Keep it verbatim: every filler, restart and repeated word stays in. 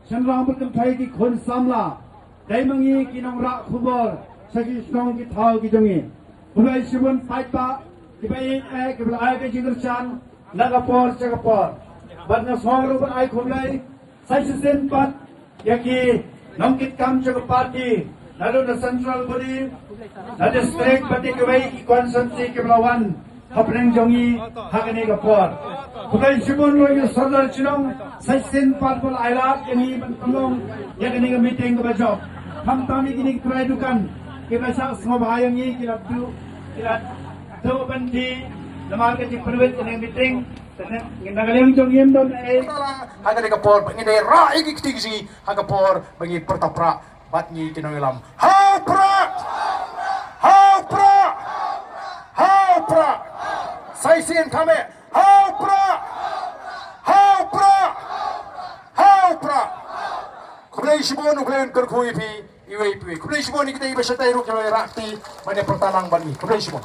shynrang bad kynthei, ki khun samla, dei ma ngi ki nongrah khubor sha ki shnong ki thaw ki jong ngi. Khublei shibun paidbah kiba ïeit, eh, kiba la ai ka jingkyrshan na ka por sha ka por. Bad nga sngew ruh ban ai khublei sa shisien pat ïa ki nongkitkam jong ka party, naduh na central body, na district bad ïa kiwei ki constituency kiba la wan hapdeng jong ngi ha kane ka por. Khublei shibun ruh ïa u Sordar Shnong sa shisien pat ba la ai lad ïa ngi ban pynlong ïa kane ka meeting kaba jop. Khamtam ïa kine ki trai dukan kiba shah sngewbha ïa ngi, ki la duh, ki la duh ban die namar ka jingpynwit kane ka meeting. Te na ka liang jong ngi ym don ei. Ha kane ka por ba ngi dei rah ïa ki kti ki jong ngi ha ka por ba ngi pyrta prah bad ngi ki nongïalam. Ha u Prah! Ha u Prah! Ha u Prah! Sa shisien tang eh. Ha u Prah! Ha u Prah! Ha u Prah! Khublei shibun, khublei, kyrkhu ïa phi iwei pa iwei. Khublei shibun ïa kita kiba shatai ruh kiba rah kti ban ïa pyrta lang bad ngi. Khublei shibun.